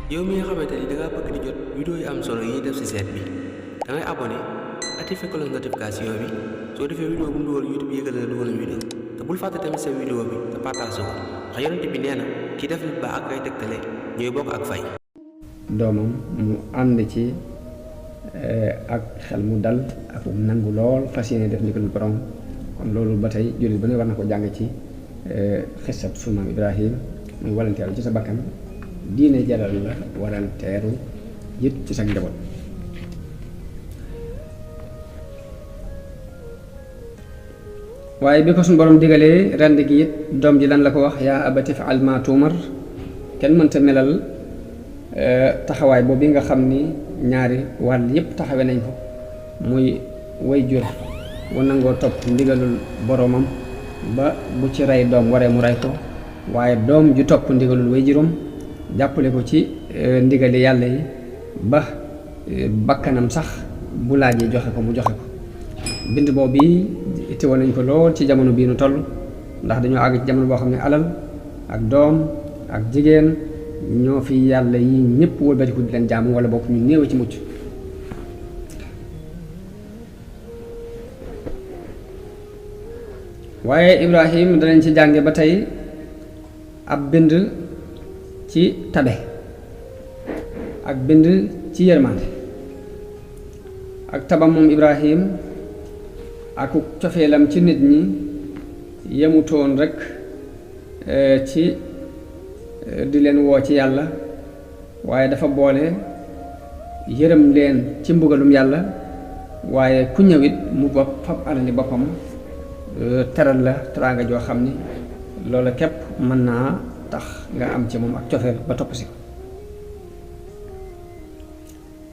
yow mi nga xamante ni da ngaa bëgg di jot vidéo yi am solo yi ñuy def ci site bi da ngay abonné activé cloche notification bi soo defee vidéo bu mu dugal YouTube yëgal na dugal vidéo te bul fàtte tamit sa vidéo bi te partage ko ndax yonent bi nee na ki def lu baax ak kay tegtale ñooy bokk ak fay. doomam mu ànd ci ak xel mu dal ak nangu lool fas yéene def ndigalul borom kon loolu ba tey jullit ba ne war na ko jàng ci xisab sunu maam Ibrahim muy walanteeru ci sa bakkan diine jaral la walanteeru it ci sa njaboot. waaye bi ko suñu borom digalee rend gi it doom ji lan la ko wax yaa abati fa'al maa tu'mar kenn mënta melal taxawaay boobu nga xam ni ñaari wàll yépp taxawe nañ ko muy way jur wu nangoo topp ndigalul boromam ba bu ci rey doom waree mu rey ko waaye doom ju topp ndigalul way juróom jàppale ko ci ndigali yàlla yi ba bakkanam sax bu laajee joxe ko mu joxe ko. bind boobu bi itteewoon nañ ko lool ci jamono bii nu toll ndax dañoo àgg ci jamono boo xam ne alal ak doom ak jigéen ñoo fi yàlla yi ñëpp wëlbatiku di leen jaamu wala bokk ñu néew ci mucc. waaye Ibrahim danañ ci jànge ba tey ab bind ci tabe ak bind ci yërmande ak tabam moom Ibrahim ak cofeelam ci nit ñi yemutoon rek ci di leen woo ci yàlla waaye dafa boole yërëm leen ci mbugalum yàlla waaye ku ñëwit mu bopp fab alali boppam teral la teraanga joo xam ni loola képp mën naa tax nga am ci moom ak cofeel ba topp si ko.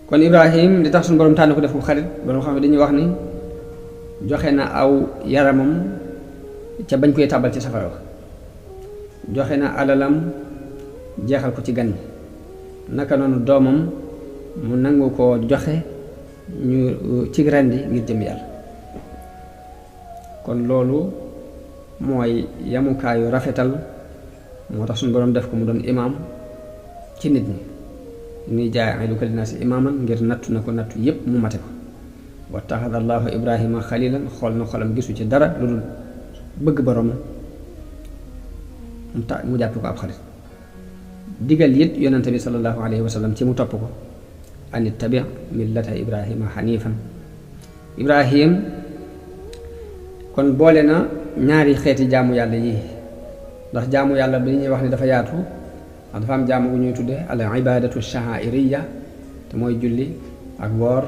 kon Ibrahim di tax suñu borom tànn ko def ko xarit borom xam ne dañuy wax ni joxe na aw yaramam ca bañ koy tàbbal ci safara joxe na alalam jeexal ko ci gan ñi naka noonu doomam mu nangu koo joxe ñu ci rendi ngir jëm yàlla. kon loolu mooy yamukaayu rafetal moo tax suñu borom def ko mu doon imaam ci nit ñi ñuy jaa'iluka linnaasi imaaman ngir nattu na ko nattu yépp mu mate ko. wattaxada allahu ibrahima xalilan xool na xolam gisu ci dara lu dul bëgg borom mu jàpp ko ab xarit digal it yonente bi sallallahu alayhi wa sallam ci mu topp ko an ittabi millata ibrahima xanifan. Ibrahim kon boole na ñaari xeeti jaamu yàlla yi ndax jaamu yàlla bi ñuy wax ni dafa yaatu ndax dafa am jaamu gu ñuy tudde al ibadatu sha'iriyya te mooy julli ak woor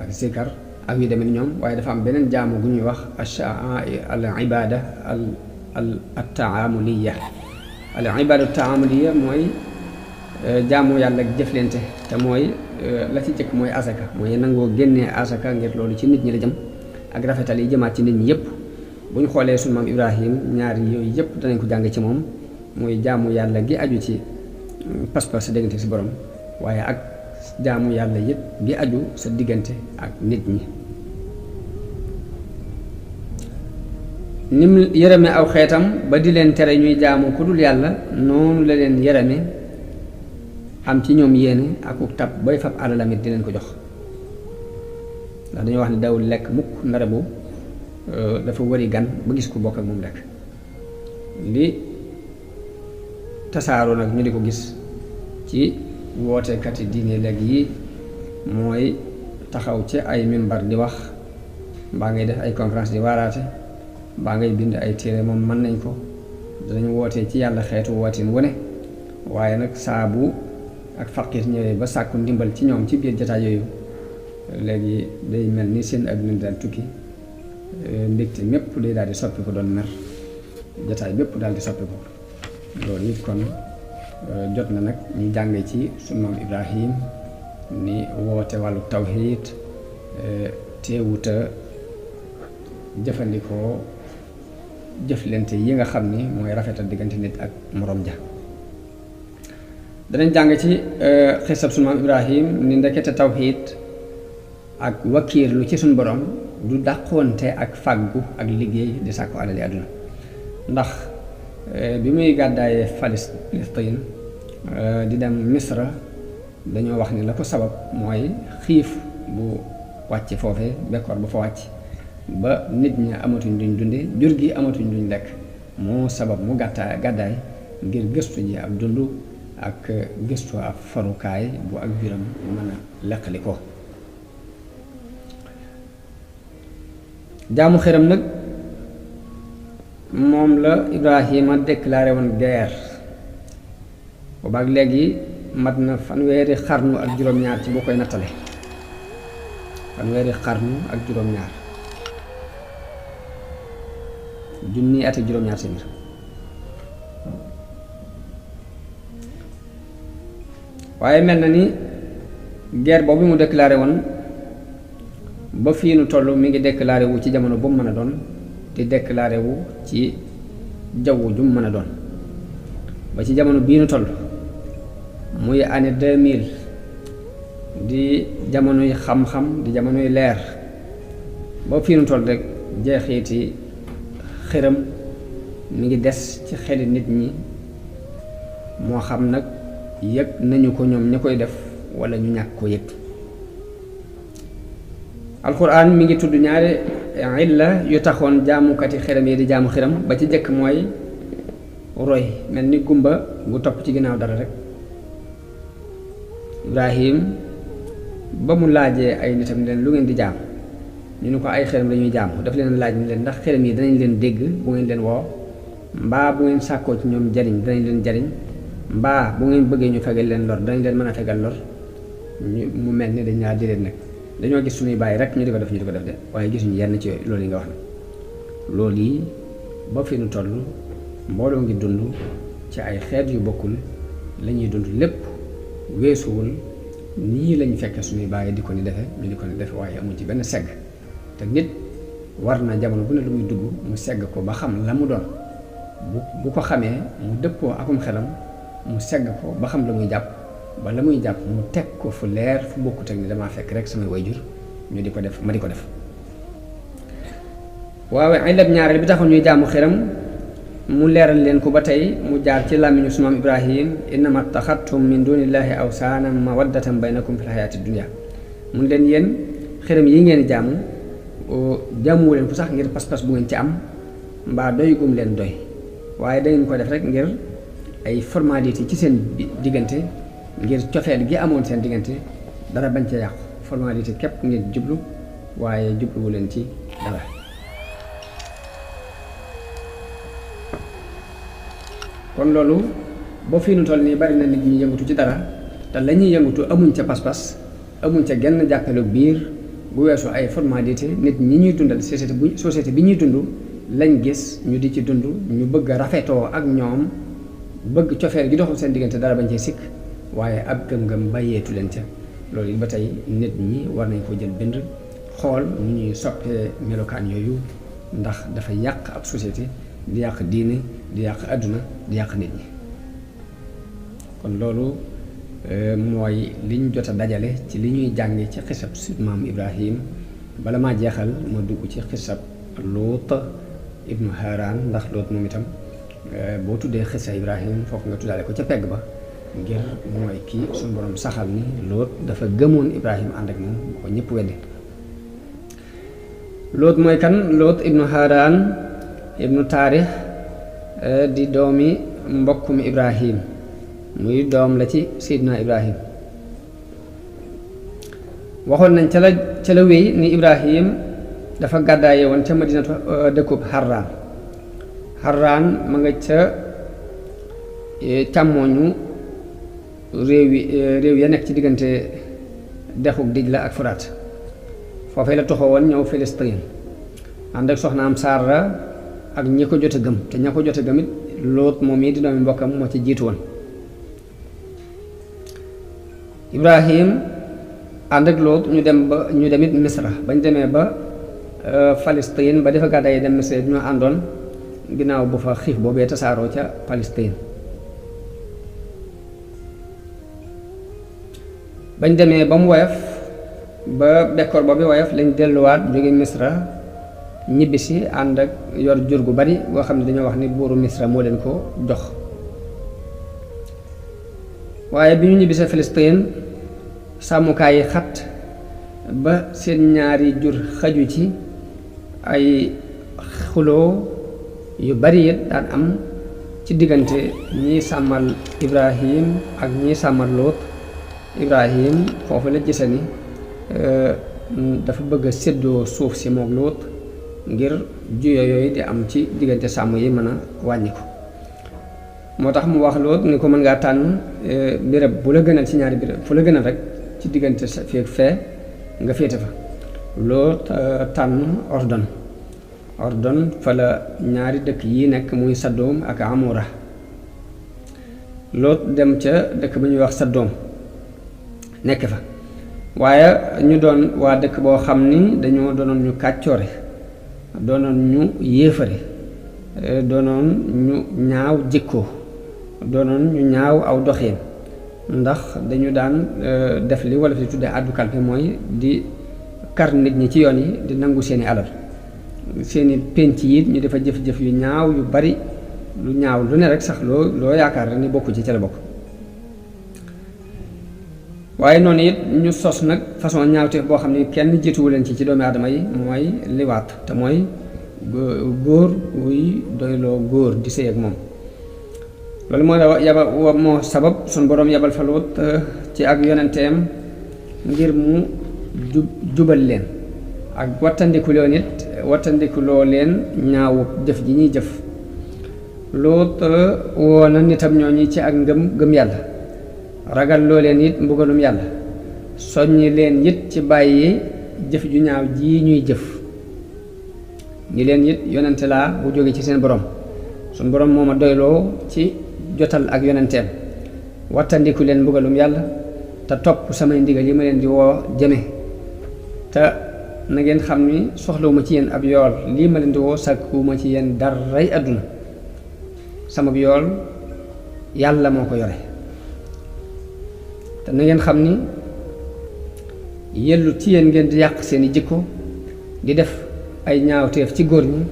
ak zikar ak yu demee ni ñoom waaye dafa am beneen jaamu gu ñuy wax al ibada al taamuliya. al ibada taamuliya mooy jaamu yàlla ak jëflante te mooy la ci jëkk mooy asaka mooy nangoo génnee asaka ngir loolu ci nit ñi la jëm ak rafetal yi jëmaat ci nit ñi yépp. bu ñu xoolee sunu maam Ibrahim ñaari yooyu yépp danañ ko jàng ci moom mooy jaamu yàlla gi aju ci pas-pas sa diggante si borom waaye ak jaamu yàlla yépp gi aju sa diggante ak nit ñi. nim yërëme aw xeetam ba di leen tere ñuy jaamu ku dul yàlla noonu la leen yërëme am ci ñoom yéene akuk tab bay fab alalam it di leen ko jox ndax dañoo wax ne dawul lekk mukk ndare bu dafa wari gan ba gis ko bokk ak moom lekk. li tasaaroo nag ñu di ko gis ci wootekati diine léegi yi mooy taxaw ci ay mimbar di wax mbaa ngay def ay conférence di waaraate mbaa ngay bind ay téere moom mën nañ ko danañ wootee ci yàlla xeetu wootin wu ne waaye nag saabu ak faqir ñëwee ba sàkku ndimbal ci ñoom ci biir jataay yooyu léegi day mel ni seen adduna daal tukki mbégte mépp day daal di soppi ko doon mer jataay bépp daal di soppi ko loolu it kon jot na nag ñu jànge ci sunu maam Ibrahim ni woote wàllu tawhiid teewuta jëfandikoo jëflante yi nga xam ni mooy rafetal diggante nit ak morom ja. danañ jàng ci xisab sunu maam Ibrahim ni ndekete tawhiid ak wakiirlu ci suñu borom du dàqoonte ak fàggu ak liggéey di sàkku alali àdduna ndax bi muy gàddaayee Palestine di dem Misra dañoo wax ni la ko sabab mooy xiif bu wàcc foofee bekkoor bu fa wàcc ba nit ñi amatuñ duñ dunde jur gi amatuñ duñ lekk moo sabab mu gàddaay ngir gëstu ji ab dund ak gëstu ab farukaay bu ak biram mën a leqali ko. jaamu xëram nag moom la Ibrahima déclaré woon guerre boobaak léegi mat na fanweeri xarnu ak juróom-ñaar ci boo koy nattale fanweeri xarnu ak juróom-ñaar junni at ak juróom-ñaar téeméer waaye mel na ni guerre boobu mu déclaré woon ba fii nu toll mi ngi déclaré wu ci jamono bu mu mën a doon di déclaré wu ci jaww ju mu mën a doon ba ci jamono bii nu toll muy année 2000 di jamonoy xam-xam di jamonoy leer ba fii nu toll rek jeexiti xëram mi ngi des ci xeli nit ñi moo xam nag yëg nañu ko ñoom ña koy def wala ñu ñàkk ko yëg. alxuraan mi ngi tudd ñaari illa yu taxoon jaamukati xëram yi di jaamu xëram ba ci jëkk mooy roy mel ni gumba gu topp ci ginnaaw dara rek. Ibrahim ba mu laajee ay nitam leen lu ngeen di jaam ñu ne ko ay xëram lañuy jaamu daf leen laaj ni leen ndax xëram yi danañ leen dégg bu ngeen leen woo mbaa bu ngeen sàkkoo ci ñoom jariñ danañ leen jariñ mbaa bu ngeen bëggee ñu fegal leen lor danañ leen mën a fegal lor mu mel ni dañ laa déedéet nag dañoo gis suñuy bàyyi rek ñu di ko def de waaye gisuñu yenn ci loolu yi nga wax na loolu yi ba fi nu toll mbooloo ngi dund ci ay xeet yu bokkul la ñuy dund lépp weesuwul nii lañ fekke suñuy bàyyi di ko ni defe ñu di ko ni defe waaye amuñ ci benn segg te nit war na jamono bu ne lu muy dugg mu segg ko ba xam la mu doon bu ko xamee mu dëppoo akum xelam mu segg ko ba xam la muy jàpp ba la muy jàpp mu teg ko fu leer fu bokkut ak ni damaa fekk rek samay wayjur ñu di ko def ma di ko def. waaw ay leb ñaareel bi taxoon ñuy jaamu xeram mu leeral leen ko ba tey mu jaar ci làmmiñu sunu maam Ibrahim innama taxattum min dunillahi awsaanan mawaddatan baynakum fil hayaati dunya mun leen yéen xeram yi ngeen jaamu jaamuwu leen ko sax ngir pas-pas bu ngeen ci am mbaa doy gum leen doy waaye dangeen ko def rek ngir ay formalité ci seen diggante ngir cofeel gi amoon seen diggante dara bañ ca yàqu formalité képp ngeen jublu waaye jubluwu leen ci dara. kon loolu boo fii nu toll nii bari na nit ñi yëngatu ci dara te la ñuy yëngatu amuñ ca pas-pas amuñ ca genn jàkkalu biir bu weesu ay formalité nit ñi ñuy dundal société bi ñuy dund lañ gis ñu di ci dund ñu bëgg a rafetoo ak ñoom bëgg cofeel gi doxul seen diggante dara bañ cee sikk waaye ab gëm-gëm bàyyeetu leen ca loolu yi ba tey nit ñi war nañ ko jël bind xool nu ñuy soppee melokaan yooyu ndax dafa yàq ab société di yàq diine di yàq àdduna di yàq nit ñi kon loolu mooy li ñu jot a dajale ci li ñuy jànge ci xisab si maam Ibrahim bala maa jeexal ma dugg ci xisab Luut ibnu Haran ndax Luut moom itam boo tuddee xisa Ibrahim fokk nga tuddaale ko ca pegg ba ngir mooy kii suñu borom saxal ni Luut dafa gëmoon Ibrahim ànd ak moom bu ko ñëpp wedde. Luut mooy kan? Luut ibnu Haran ibnu Taarix di doomi mbokkum Ibrahim muy doom la ci Seydina Ibrahim. waxoon nañ ca la wéy ni Ibrahim dafa gàddaaye woon ca madinatu dëkkub Harran. Harran ma nga ca càmmooñu réew ya nekk ci diggante dexuk Dijla ak Furaat foofee la toxoo woon ñëw Filistin ànd ak soxnaam Saara ak ñi ko jot a gëm te ña ko jot a gëm it Luut moom yi di doomi mbokkam moo ci jiitu woon. Ibrahim ànd ak Luut ñu demit Misra bañ demee ba Palestine ba defa gàddaay yi dem Misra ñoo àndoon ginnaaw bu fa xiif boobee tasaaroo ca Palestine. bañ demee ba mu woyof ba bekkoor boobu woyof lañ delluwaat jóge Misra ñibbisi ànd ak yor jur gu bari boo xam ne dañoo wax ni buuru Misra moo leen ko jox waaye bi ñu ñibbisee Palestine sàmmukaay yi xat ba seen ñaari jur xaju ci, ay xuloo yu bari it daan am ci diggante ñii sàmmal Ibrahim ak ñii sàmmal Lóot. Ibrahim foofu la gise ni dafa bëgg a séddoo suuf si moom Lóot ngir juyo yooyu di am ci diggante sàmm yi mën a wàññi ko. moo tax mu wax Lóot ni ko mën ngaa tànn béréb bu la gënal ci ñaari béréb fu la gënal rek ci diggante sa fii ak fee nga féete fa. Lóot tànn Ordon fa la ñaari dëkk yi nekk muy Saddoom ak Amora. Lóot dem ca dëkk ba ñuy wax Saddoom nekk fa, waaye ñu doon waa dëkk boo xam ni dañoo doonoon ñu kàccoore, doonoon ñu yéefare, doonoon ñu ñaaw jikkoo, doonoon ñu ñaaw aw doxiin, ndax dañu daan def li wala fi tuddee àddu kalpe, mooy di kar nit ñi ci yoon yi, di nangu seeni alal, seeni penc yi ñu dafa jëf-jëf yu ñaaw yu bari, lu ñaaw lu ne rek sax loo yaakaar rek ni bokku ci ca la bokk. waaye noonu it ñu sos nag façon ñaawteef boo xam ne kenn jiituwu leen ci doomi aadama yi, mooy liwaat, te mooy góor wuy doyloo góor di sëy ak moom. loolu moo sabab suñ boroom yabal fa Lóot ci ak yonenteem ngir mu jubal leen ak wattandikuloo leen ñaawu jëf ji ñuy jëf. Lóot woo na nitam ñooñu ci ak gëm yàlla, ragal loo leen it mbugalum yàlla, soññi leen it ci bàyyi jëf ju ñaaw ji ñuy jëf, ñi leen it yonente laa bu jóge ci seen borom, suñ borom moo ma doyloo ci jotal ak yonenteem, wattandiku leen mbugalum yàlla te topp samay ndigal yi ma leen di woo jëme, te na ngeen xam ni soxlawuma ci yéen ab yool, lii ma leen di woo sàkkuwuma ci yéen daray àdduna, sama yool yàlla moo ko yore. te na ngeen xam ni yellu ci yéen ngeen di yàq seeni jikko, di def ay ñaawteef ci góor ñi,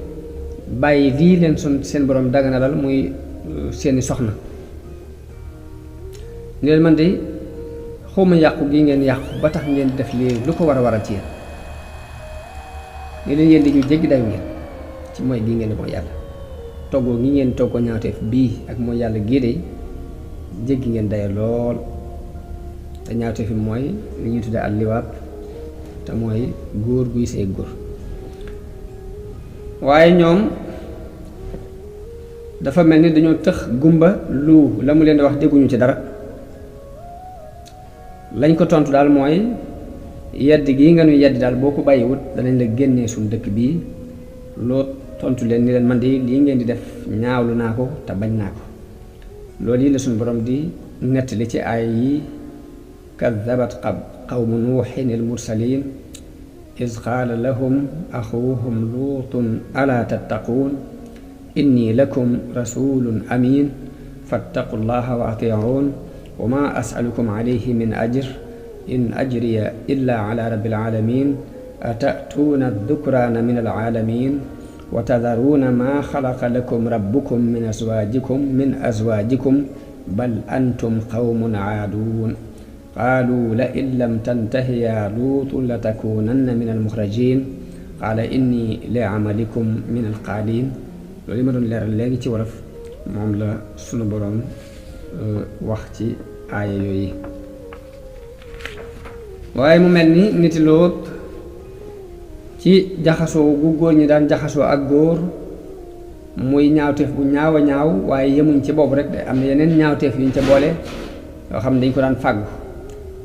bàyyi lii leen seen borom daganalal muy seeni soxna. ni leen man de xawma yàqu gi ngeen yàqu ba tax ngeen def lii lu ko war a waral ci yéen. ni leen yéen di ñu jéggi dayu ngeen ci mooy gi ngeen di mooy yàlla, toggoo gi ngeen toggoo ñaawteef bii ak mooy yàlla gii de jéggi ngeen dayo lool. te ñaawte fi mooy li ñuy tudde al liwaat, te mooy góor guy sëy góor. waaye ñoom dafa mel ni dañoo tëx gumba lu la mu leen di wax dégguñu ci dara. lañ ko tontu daal mooy yedd gii nga nuy yedd daal boo ko bàyyiwut danañ la génnee suñu dëkk bii. Loo tontu leen ni leen man de lii ngeen di def ñaawlu naa ko te bañ naa ko. loolu yi la suñu borom di nettali ci aay yi kaddabat qawmu nuuhin al-mursaliin iz qaala lahum axuuhum luutun alaa tattaquun inni lakum rasuulun amiin fattaqu llaha wa atiicuun wa maa as'alukum alayhi min ajr in ajriya illaa alaa rabbil aalamiin ata'tuuna ad-dukraana min al-aalamiin wa tadharuuna maa xalaqa lakum rabbukum min azwaajikum bal antum qawmun aaduun qaaluu la in lam tantahi yaa luutu la takuunanna min almuxrajiin qaala inni li amalikum min alqaaliin. loolu yi ma doon leeral léegi ci wolof moom la sunu boroom wax ci aaya yooyu. waaye mu mel ni niti Lóot ci jaxasoo gu góor ñi daan jaxasoo ak góor muy ñaawteef bu ñaaw a ñaaw, waaye yemuñ ci boobu rek de am na yeneen ñaawteef yuñ ca boole yoo xam ne dañ ko daan fàggu.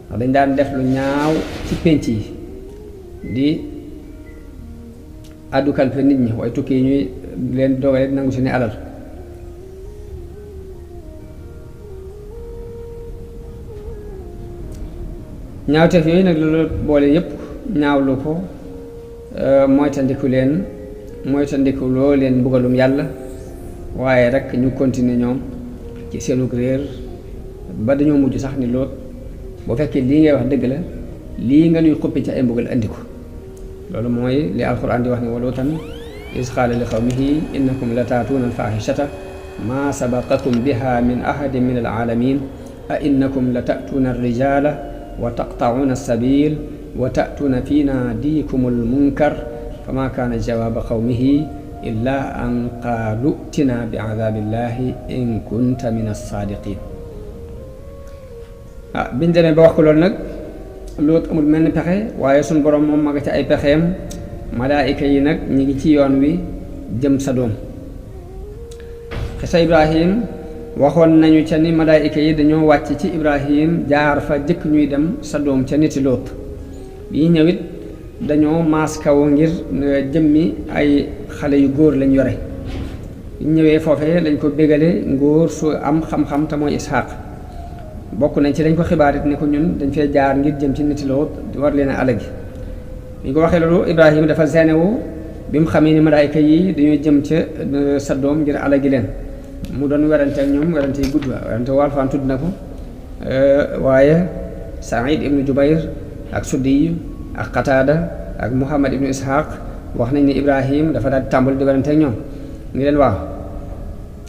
ndax dañ daan def lu ñaaw ci pénc yi, di àddu kalpe nit ñi, waaye tukki yi ñuy leen dogale nangu seeni alal. ñaawteef yooyu nag loolu boole yépp ñaawlu ko, moytandiku loo leen mbugalum yàlla, waaye rek ñu continuer ñoom ci seenu réer ba dañoo mujj sax ni Lóot bu fekkee lii ngay wax dëgg la, lii nga nuy xuppi ci ay mbugal andi ko. loolu mooy li alxuraan di wax ne wa Luutan iz qaala li qawmihi innakum la taatuuna alfaaxishata maa sabaqakum biha min ahadin min alaalamiin a innakum la taatuuna alrijaala wa taqta'una as-sabil wa ta'tuna fi nadikum al-munkar fama kana jawaba qawmihi illa an qaalu tina bi adabillahi in kunta min as-sadiqin. biñ demee ba wax ko loolu nag Luut amul mel ni pexe waaye suñ borom moom ma nga ci ay pexeem. malaayika yi nag ñi ngi ci yoon wi jëm Sadom. xisa Ibrahim waxoon nañu ca ni malaayika yi dañoo wàcc ci Ibrahim jaar fa jëkk ñuy dem Sadom ca niti Luut yi ñëwit dañoo maas kaw ngir jëmmi ay xale yu góor lañ yore. ñëwee foofee lañ ko bégale ngóor su am xam-xam te mooy Isxaaq bokk nañ ci dañ ko xibaarit ni ko ñun dañ fee jaar ngir jëm ci niti Luut war leen a alagi. bi ñu ko waxee loolu Ibrahima dafa seenewu bi mu xamee ni malaayka yi dañoo jëm ca Sadom ngir alagi leen mu doon werante ak ñoom werante yi gudd werante Alxuraan tudd na ko waaye Saïd ibnu Jubayr ak Suddi ak Qataada ak Muhammad ibnu Ishaq wax nañ ni Ibrahima dafa daal di tàmbali di werante ak ñoom ngi leen waaw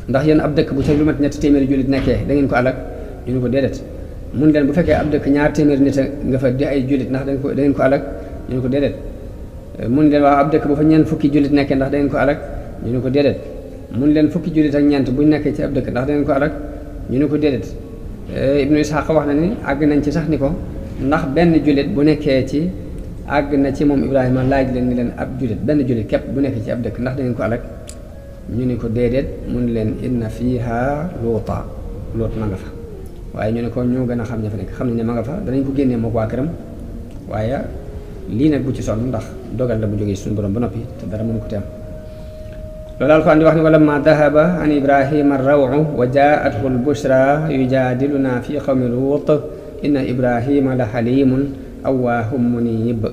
ndax yéen ab dëkk bu ca lu mat ñetti téeméeri jullit nekkee da ngeen ko alag ñu ne ko déedéet mun leen bu fekkee ab dëkk ñaar téeméeri nit nga fa di ay jullit ndax da ngeen ko alag ñu ne ko déedéet mun leen waaw ab dëkk bu fa ñeent fukki jullit nekkee ndax da ngeen ko alag ñu ne ko déedéet mun leen fukki jullit ak ñeent buñ nekkee ci ab dëkk ndax da ngeen ko alag ñu ne ko déedéet. Ibnu Ishaq wax na ni àgg nañ ci sax ni ko ndax benn jullit bu nekkee ci àgg na ci moom Ibrahima laaj leen ni leen ab jullit benn jullit képp bu nekkee ci ab dëkk ndax da ngeen ko alag ñu ne ko déedéet mun leen inna fiiha Luuta Luut ma nga fa waaye ñu ne ko ñoo gën a xam ña fa nekk xam nañ ne ma nga fa danañ ko génnee moo ko waa këram waaye lii nag bu ci sonn ndax dogal la bu jógee suñu borom ba noppi te dara mënu ko teem loolu Alxuraan di wax ni wala ma dahaba an Ibrahima ar-raw'u wa jaa'athu al-bushra yujaadiluna fi qawmi Luut inna Ibrahima la halimun awwaahum munib.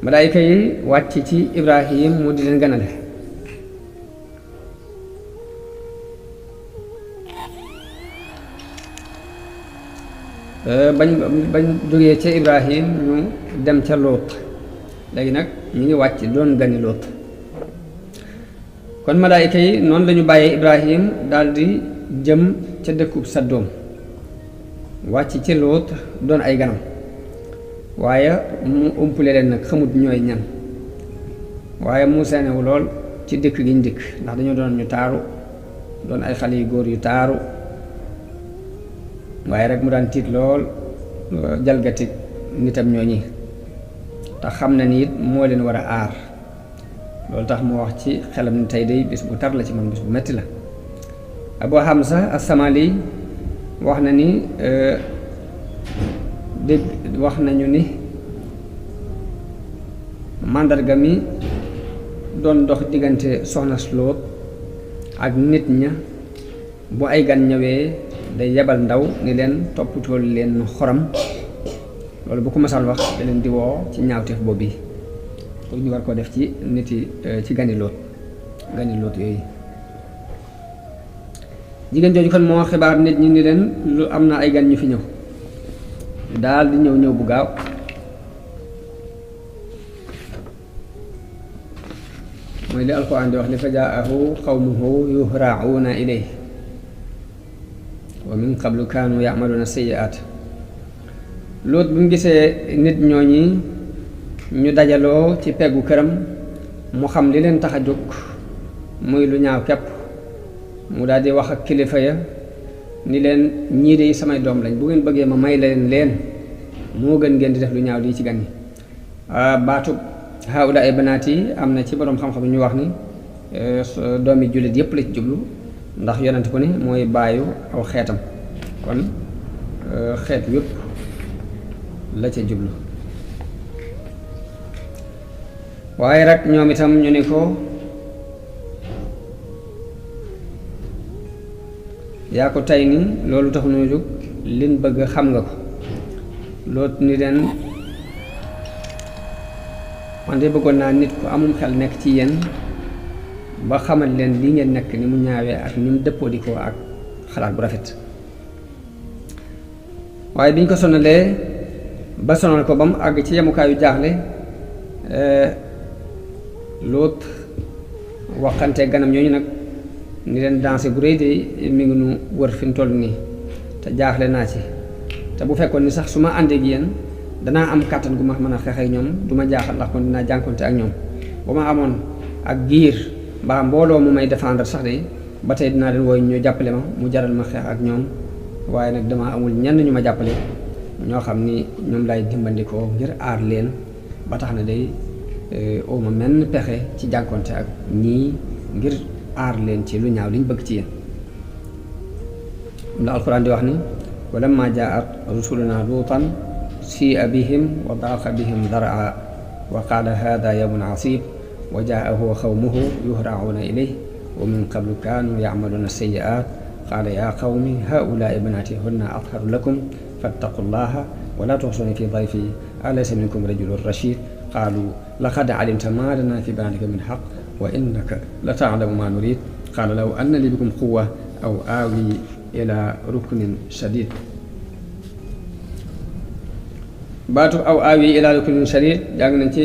malaayika yi wàcc ci Ibrahim mu di leen ganale bañ jógee ca Ibrahim ñu dem ca Luut léegi nag ñu ngi wàcc doon gani Luut kon malaayika yi noonu lañu bàyyee Ibrahim daldi jëm ca dëkkub Sadom wàcc ci Luut doon ay ganam waaye mu umpule leen nag xamut ñooy ñan waaye mu seenewu lool ci dëkk gi ñu dikk ndax dañoo doon ñu taaru doon ay xale yu góor yu taaru waaye rek mu daan tiit lool jalgati nitam ñooñi te xam na ni it moo leen war a aar loolu tax mu wax ci xelam ni tey day bis bu tar la ci man bis bu metti la. Abu Hamza as-Samali wax na ni dégg wax nañu ni màndarga mi doon dox diggante soxna Luut ak nit ña bu ay gan ñëwee day yebal ndaw ni leen toppatoo leen xorom loolu bu ko masal wax da leen di woo ci ñaawteef boobu yi pour ñu war ko def ci nit yi ci gani Luut yooyu. jigéen jooju kon moo xibaar nit ñi ni leen lu am na ay gan ñu fi ñëw daal di ñëw bu gaaw mooy li Alxuraan di wax li fa jaahu qawmuhu yuhra'una ilayhi wa min qablu kaanu ya'maluna sayyi'aat. Luut bi mu gisee nit ñooñi ñu dajaloo ci peggu këram mu xam li leen tax a jóg muy lu ñaaw képp mu daal di wax ak kilifa ya ni leen ñii de samay doom lañ bu ngeen bëggee ma may leen moo gën ngeen di def lu ñaaw di ci gan yi. baatu haula ay banaat yi am na ci boroom xam-xam ñu wax ni doomi jullit yépp la ci jublu ndax yonent ko ni mooy baayu aw xeetam kon xeet yépp la ca jublu waaye rek ñoom itam ñu ni ko yaa ko tey ni loolu tax noo jóg liñ bëgg xam nga ko Luut ni leen man de bëggoon naa nit ku amum xel nekk ci yéen ba xamal leen li ngeen nekk ni mu ñaawee ak ni mu dëppoo di ko ak xalaat bu rafet waaye biñ ko sonalee ba sonal ko ba mu àgg ci yemukaayu jaaxle Luut waxante ganam ñooñu nag ni leen dansé bu rëy de mi ngi nu wër fi mu toll nii te jaaxle naa ci te bu fekkoon ni sax su ma àndee ak yéen danaa am kàttan gu ma mën a xeex ak ñoom du ma jaaxal ndax kon dinaa jànkonte ak ñoom bu ma amoon ak giir mbaa mbooloo mu may défendre sax de ba tey dinaa leen wooy ñu jàppale ma mu jaral ma xeex ak ñoom waaye nag dama amul ñenn ñu ma jàppale ñoo xam ni ñoom lay dimbandikoo ngir aar leen ba tax na day oma menn pexe ci jànkonte ak ñii ngir aar leen ci lu ñaaw liñ bëgg ci yéen la alquran di wax ni walamma jaat rusuluna luutan si'a bihim wa daaqa bihim daraa wa qaala hada yawmun asib wa jaahu xawmuhu yuhra'una ilayhi wa min qablu kaanu ya'maluna sayyi'at qaala ya qawmi haulaai banaati hunna atharu lakum fattaqu llaha wa la tuxsuni fi dayfi alaysa minkum rajulun rashid qaalu laqad alimta ma lana fi banaatika min haqq wa innaka la ta'lamu ma nurid qaala law anna li bikum quwwa aw aawi ila ruknin shadid baatu aw aawi ila ruknin shadid jàng nañ ci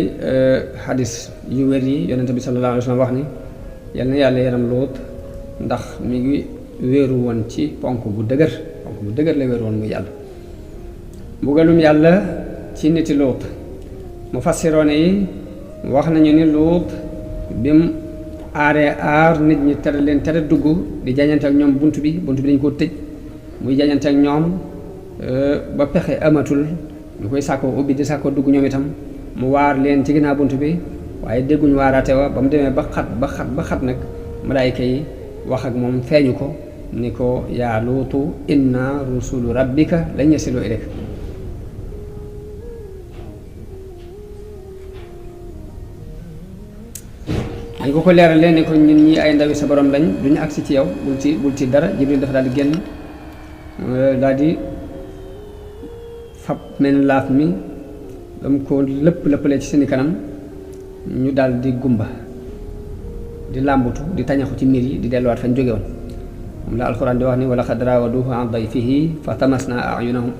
xadis yu wér yi yonente bi sallallahu alayhi wa sallam wax ni yal na yàlla yaram Luut ndax mi ngi wéeru woon ci ponk bu dëgër la wéeru woon muy yàlla mbugalum yàlla ci niti Luut mufassiroone yi wax nañu ni Luut bim aaree aar nit ñi tere leen tere dugg di jañante ak ñoom bunt bi dañ koo tëj muy jañante ak ñoom ba pexe amatul ñu koy sàkkoo ubbi di sàkkoo dugg ñoom itam mu waar leen ci ginnaaw bunt bi waaye dégguñu waaraate wa ba mu demee ba xat nag malaayka yi wax ak moom feeñu ko ni ko yaa Luutu inna rusulu rabbika lañ yasilu ilayk dañ ko leeralee ni ko ñun ñi ay ndawi sa borom lañ duñu agsi ci yow bul ci dara Jibril dafa daal di génn daal di fab mel laaf mi dam ko lëppalee ci seeni kanam ñu daal di gumba di làmbutu di tañaxu ci miir yi di delluwaat fañ jóge woon moom la alxuraan di wax ni wa laqad raawaduuhu an dayfihi fa tamasna ayunahum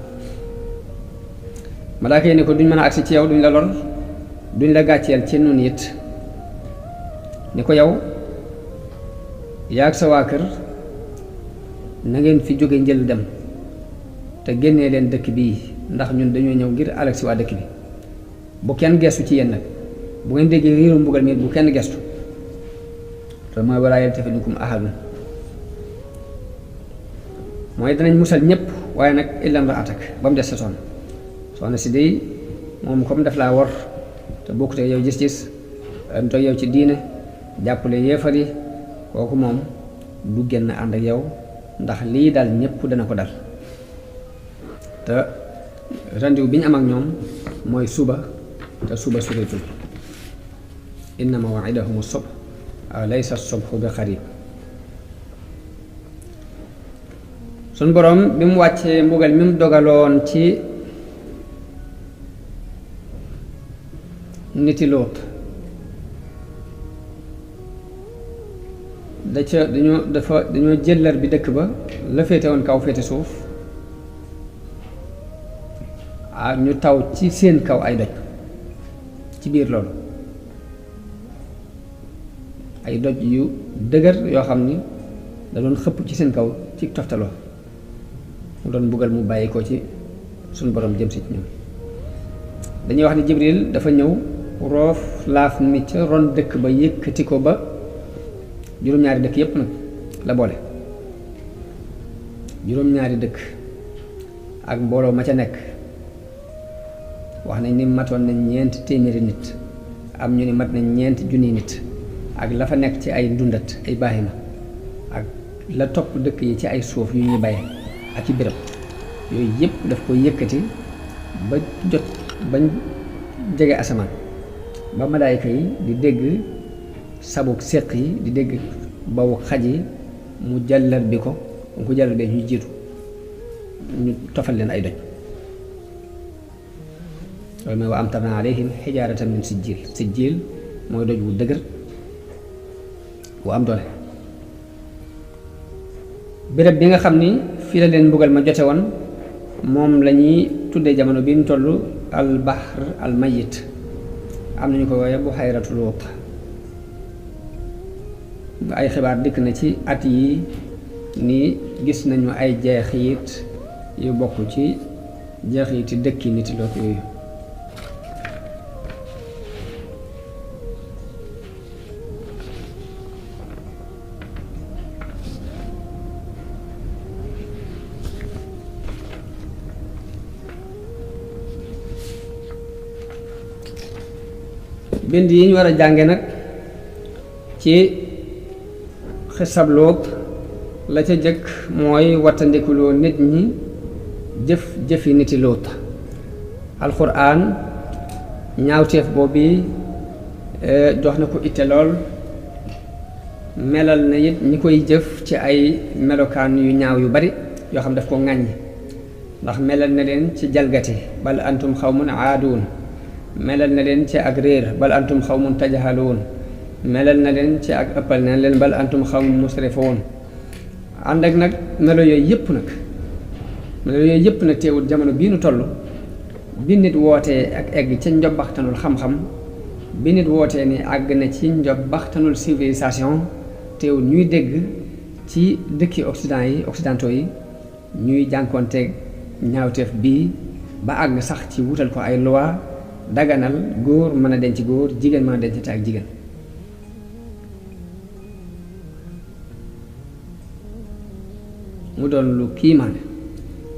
malaaka yi ni ko duñ mën a agsi ci yow duñ la lor duñ la gàcceel ci nun it ni ko yow yaa ak sa waa kër na ngeen fi jóge njël dem te génnee leen dëkk bii ndax ñun dañoo ñëw ngir alak si waa dëkk bi bu kenn gestu ci yéen nag bu ngeen déggee riiru mbugal mi bu kenn gestu te mooy walaa yaltafit minkum ahadun mooy danañ musal ñëpp waaye nag illa imra'atak ba mu des sa soxna si day moom comme daf laa war te bokkute yow gis-gis am to yow ci diine jàppale yéefar yi kooku moom du génn ànd ak yow ndax lii dal ñëpp dana ko dal te rendez-vous bi ñu am ak ñoom mooy suba te suba sureetul inna maw'idahum as-subh laysa as-subhu bi qarib suñ boroom bi mu wàccee mbugal mi mu dogaloon ci niti Luut dañoo jëllar bi dëkk ba la féete woon kaw féete suuf ñu taw ci seen kaw ay doj ci biir loolu ay doj yu dëgër yoo xam ni da doon xëpp ci seen kaw ci toftaloo mu doon mbugal mu bàyyi ko ci suñ borom jëm si ci ñoom dañuy wax ni Jibril dafa ñëw roof laaf mi ca ron dëkk ba yëkkati ko ba juróom-ñaari dëkk yépp nag la boole juróom-ñaari dëkk ak mbooloo ma ca nekk wax nañ ni matoon nañ ñeenti téeméeri nit am ñu ni mat nañ ñeenti junniy nit ak la fa nekk ci ay ndundat ay baahima ak la topp dëkk yi ci ay suuf yu ñuy baye ak ci béréb yooyu yépp daf ko yëkkati ba jot bañ jege asamaan ba malaayka yi di dégg sabuk séq yi di dégg bawu xaj yi mu jàllar bi ko mu ko jàllar bee ñu jiitu ñu tofal leen ay doj loolu mooy wa amtarna alayhim xijaaratan min sijjiil mooy doj wu dëgër wu am doole béréb bi nga xam ni fii la leen mbugal ma jote woon moom la ñuy tuddee jamono bi ñu toll al bahr al mayit am nañu ko wooye buhayratu Luut ay xibaar dikk na ci at yi ni gis nañu ay jeexit yu bokk ci jeexiti dëkki niti Loot yooyu. bind yi ñu war a jànge nag ci xisab Loot la ca jëkk mooy wattandikuloo nit ñi jëfi niti Loot. alxuraan ñaawteef boobu jox na ko itte lool, melal na it ñi koy jëf ci ay melokaan yu ñaaw yu bari yoo xam daf ko ŋàññ, ndax melal na leen ci jalgati bal antum xawmun aaduun, melal na leen ci ak réer bal antum xawmun tajhaluun, melal na leen ci ak ëppal na leen bal antum xawmun musrifuun. ànd ak nag melo yooyu yëpp nag teewul jamono bii nu toll bi nit wootee ak egg ca njobbaxtanul xam-xam, bi nit wootee ni àgg na ci njobbaxtanul civilisation, teewul ñuy dégg ci dëkki occidentaux yi ñuy jànkoonteeg ñaawteef bii ba àgg sax ci wutal ko ay loi daganal góor mën a denc góor, jigéen mën a dencante ak jigéen. mu doon lu kiimaane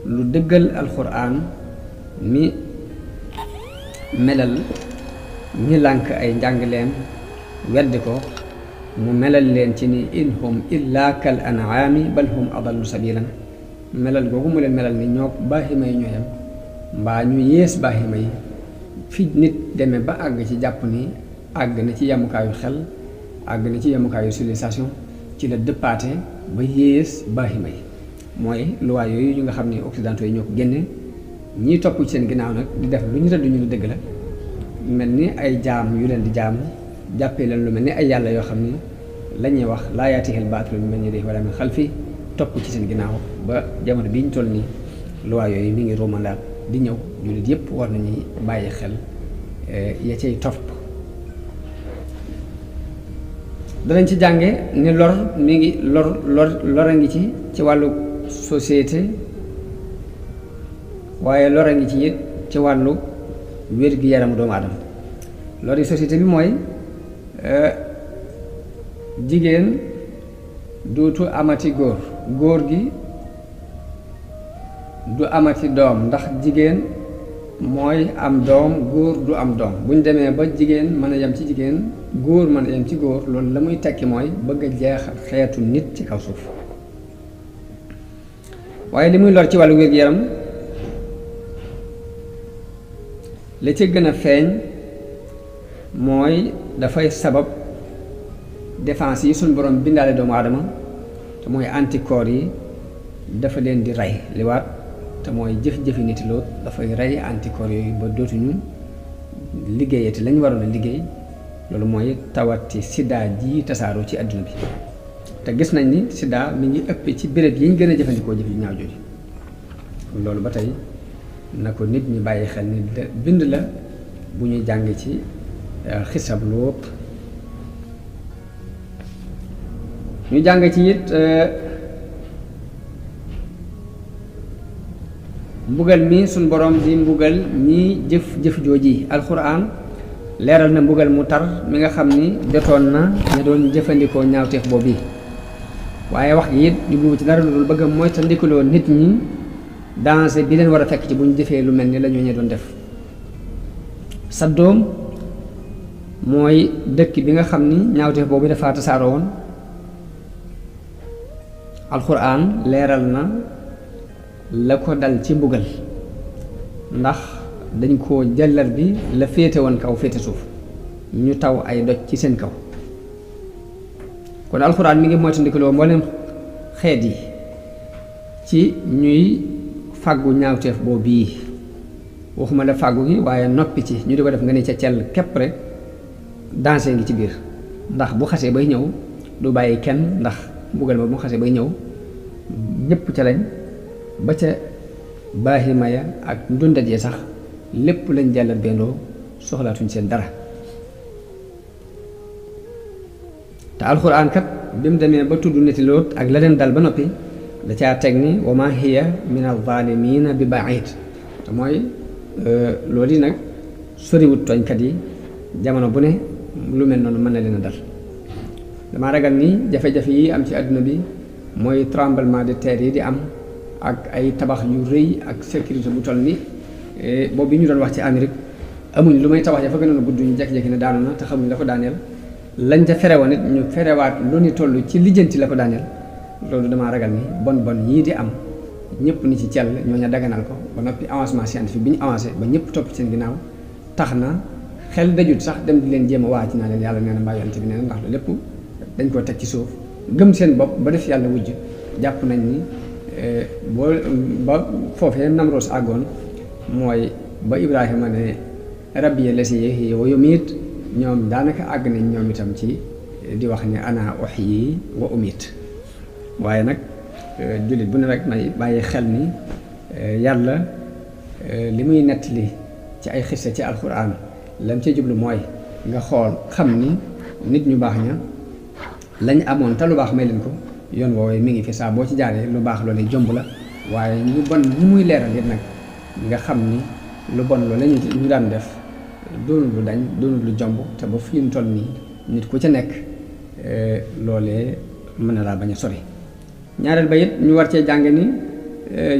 lu dëggal alxuraan mi melal ñi lànk ay njàngaleem weddi ko, mu melal leen ci ni in hum illa kal an'aami bal hum adallu sabilan. melal googu mu leen melal ni ñoo baaxima yi ñoo yem mbaa ñu yées baaxima yi, fi nit demee ba àgg ci jàpp ni àgg na ci yemukaayu xel, àgg na ci yemukaayu civilisation, ci la dëppaate ba yées baaxima yi. mooy loi yooyu ñu nga xam ni occidentaux yi ñoo ko génne, ñiy topp ci seen ginnaaw nag di def lu ñu rëdd ñu ne dëgg la, mel ni ay jaam yu leen di jaam, jàppee leen lu mel ni ay yàlla yoo xam ni la ñuy wax laa yaatihil baatilu min bayni yadayhi wa laa min xalfihi, topp ci seen ginnaaw ba jamono bii ñu toll nii loi yooyu mi ngi romandaat di ñëw. jullit yëpp war nañuy bàyyi xel ya cay topp. danañ ci jànge ni lor mi ngi lor a ngi ci wàllu société, waaye lor a ngi ci it ci wàllu wér-gi-yaramu doomu aadama. lori société bi mooy jigéen dootu amati góor gi du amati doom, ndax jigéen mooy am doom, góor du am doom. bu ñu demee ba jigéen mën a yem ci jigéen, góor mën a yem ci góor, loolu la muy tekki mooy bëgg a jeexal xeetu nit ci kaw suuf. waaye li muy lor ci wàllu wér-gu-yaram la ca gën a feeñ mooy dafay sabab défense yi suñ borom bindaale doomu aadama te mooy anticorps yi dafa leen di rey liwaat, te mooy jëf-jëfi niti Loot dafay rey anticorps yooyu ba dootuñu liggéeyati lañ waroon a liggéey. loolu mooy tawati sida ji tasaaroo ci àdduna bi, te gis nañ ni sida mi ngi ëpp ci béréb yi ñu gën a jëfandikoo jëf yu ñaaw jooju. loolu ba tey na ko nit ñi bàyyi xel ni bind la bu ñuy jàng ci xisab Loot. ñu jàng ci it mbugal mi suñ borom di mbugal ñi jëf jooji. alxuraan leeral na mbugal mu tar mi nga xam ni jotoon na ña doon jëfandikoo ñaawteef boobu, waaye wax gi it jubluwu ci dara lu dul bëgg a moytandikuloo nit ñi danger bi leen war a fekk ci bu ñu jëfee lu mel ni la ñoo doon def. Saddoom mooy dëkk bi nga xam ni ñaawteef boobu dafa tasaaroo woon. alxuraan leeral na la ko dal ci mbugal, ndax dañ koo jàllar bi la féete woon kaw féete suuf, ñu taw ay doj ci seen kaw. kon alxuraan mi ngi moytandikuloo mboolem xeet yi ci ñuy fàggu ñaawteef boobu yi. waxuma la fàggu gi waaye noppi ci ñu di ko def nga ne ca cell képp rek danger ngi ci biir, ndax bu xasee bay ñëw du bàyyi kenn, ndax mbugal ma bu xasee bay ñëw ñépp ca lañ, ba ca baahima ya ak ndundat ya sax lépp lañ jàllar bendoo, soxlaatuñ seen dara. te alxuraan kat bi mu demee ba tudd niti Loot ak la leen dal ba noppi da caa teg ni wa ma hiya min al-zaalimiina bi ba'iid. te mooy loolu yi nag soriwut tooñkat yi jamono bu ne lu mel noonu mën na leen a dal. dama ragal ni jafe-jafe yi am ci àdduna bi mooy tremblement de terre yi di am ak ay tabax yu rëy ak sécurité bu toll ni boobu bi ñu doon wax ci Amérique amuñ lu may tabax ya fa gënoon a gudd ñu jekki-jekki ne daanu na te xamuñ la ko daaneel lañ ca ferewoon it ñu ferewaat lu ni toll ci lijjanti la ko daaneel. loolu damaa ragal ni bon yii di am ñëpp ni ci cell ñooña daganal ko ba noppi avancement scientifique bi ñu avancé ba ñëpp topp seen ginnaaw tax na xel dajut sax dem di leen jéem a waa ci naa leen yàlla nee na mbaa yonent bi nee na ndax loolu lépp dañ koo teg ci suuf gëm seen bopp ba def yàlla wujj jàpp nañ ni boo ba foofee Namroos àggoon mooy ba Ibrahima ne rabbi la si yuhyi wa yumiit ñoom daanaka àgg nañ ñoom itam ci di wax ne ana uhyi wa umiit waaye nag jullit bu ne rek may bàyyi xel ni yàlla li muy nettali ci ay xissa ci alxuraan lam ci jublu mooy nga xool xam ni nit ñu baax ña lañ amoon te lu baax may leen ko yoon woowee mi ngi fi saa boo ci jaaree lu baax loolu jomb la waaye ñu bon ñi muy leeral it nag nga xam ni lu bon loolu ñu daan def doonul lu dañ doonul lu jomb te ba fi ñu toll nii nit ku ca nekk loolee mën na laa bañ a sori. ñaareel ba it ñu war cee jàng ni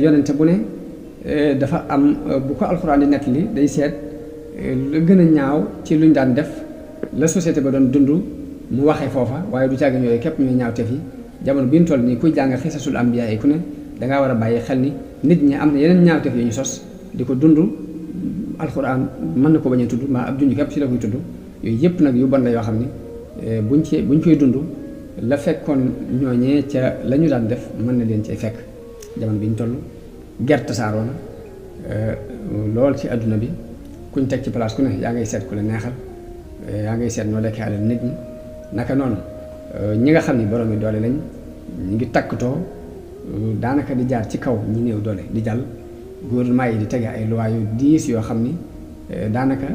yonente bu ne dafa am bu ko alxuraan di nettali day seet lu gën a ñaaw ci luñ daan def la société ba doon dund mu waxee foofa waaye du càgg yooyu képp ñuy ñaaw te fi jamono bi ñu toll nii kuy jàng xisasul ambiya yi ku ne dangaa war a bàyyi xel ni nit ñi am na yeneen ñaawteef yu ñu sos di ko dund alxuraan mën na ko bañ a tudd maa ab junj képp ci la koy tudd yooyu yëpp nag yu bon la yoo xam ni buñ koy dund la fekkoon ñooñee ca la ñu daan def mën na leen cay fekk jamono bi ñu toll gerte tasaaroo na lool ci àdduna bi kuñ teg ci place ku ne yaa ngay seet ku la neexal yaa ngay seet noo lekkee alal nit ñi naka noonu ñi nga xam ni borom yi doole lañ ñu ngi takkatoo daanaka di jaar ci kaw ñi néew doole di jàll gouvernement yi di tege ay loi yu diis yoo xam ni daanaka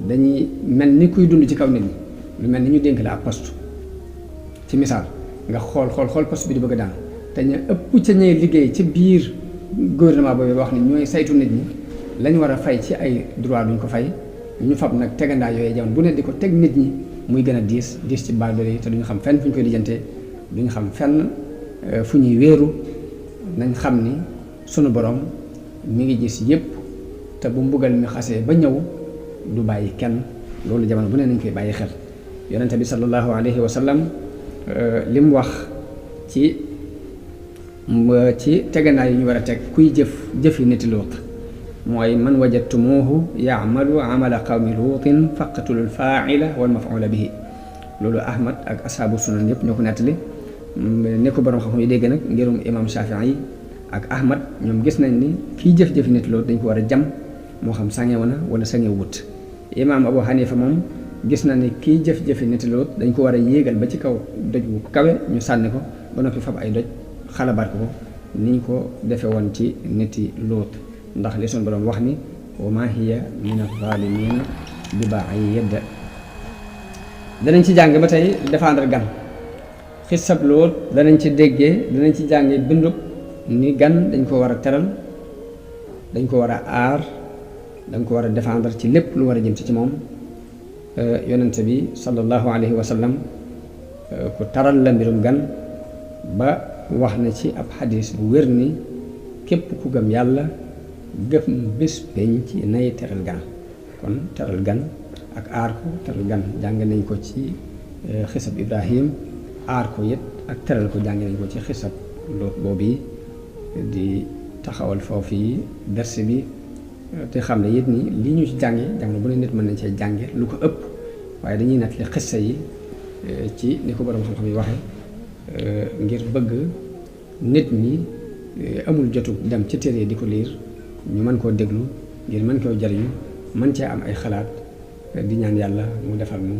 dañuy mel ni kuy dund ci kaw nit ñi lu mel ni ñu dénk la ab poste ci misaal nga xool poste bi di bëgg a daan te ñu ëpp ca ñay liggéey ci biir gouvernement boobu wax ni ñooy saytu nit ñi lañ war a fay ci ay droit duñ ko fay ñu fab nag tegandaa yooyu jamono bu ne di ko teg nit ñi muy gën a diis ci baadoole yi te duñu xam fenn fu ñu koy lijjantee duñu xam fenn fu ñuy wéeru nañ xam ni sunu borom mi ngi gis yépp te bu mbugal mi xasee ba ñëw du bàyyi kenn loolu jamono bu ne nañ koy bàyyi xel yonente bi sallallahu alayhi wa sallam li mu wax ci tegandaay yi ñu war a teg kuy jëfi niti luut mooy man wajadtumuuhu yaamalu amala qawmi luutin faqtulu lfaaila wal mafuula bihi loolu ahmad ak asaabu sunan yëpp ñoo ko nettali ne ko borom xam-xam yi dégg nag ngirum imam Shafii yi ak ahmad ñoom gis nañ ni kii jëf-jëfi niti luut dañ ko war a jam moo xam sangewu na wala sangewu wut imam Abu Hanifa moom gis na ni kii jëf-jëfi niti luut dañ ko war a yéegal ba ci kaw doj bu kawe ñu sànni ko ba noppi fab ay doj xalabaat ko niñ ko defe woon ci niti luut ndax li suñu borom wax ni wa ma hiya min az-zaalimiina bi ba'iid danañ ci jàng ba tey défendre gan xisab luut danañ ci déggee danañ ci jànge bindub ni gan dañ ko war a teral dañ ko war a aar dañ ko war a défendre ci lépp lu war a jëm ci moom yonente bi sallallahu alayhi wa sallam ku taral la mbirum gan ba wax na ci ab xadis bu wér ni képp ku gëm yàlla gëm bés penc nay teral gan kon teral gan ak aar ko teral gan jàng nañ ko ci xisab Ibrahim aar ko it ak teral ko jàng nañ ko ci xisab Luut boobu di taxawal foofu yi ders bi te xam ne it ni li ñu ci jànge jamono bu ne nit mën nañ cee jànge lu ko ëpp waaye dañuy nettali xissa yi ci ni ko borom xam-xam yi waxe ngir bëgg nit ñi amul jotu dem ci téere di ko liir ñu mën koo déglu ngir mën koo jariñu mën cee am ay xalaat di ñaan yàlla mu defal mu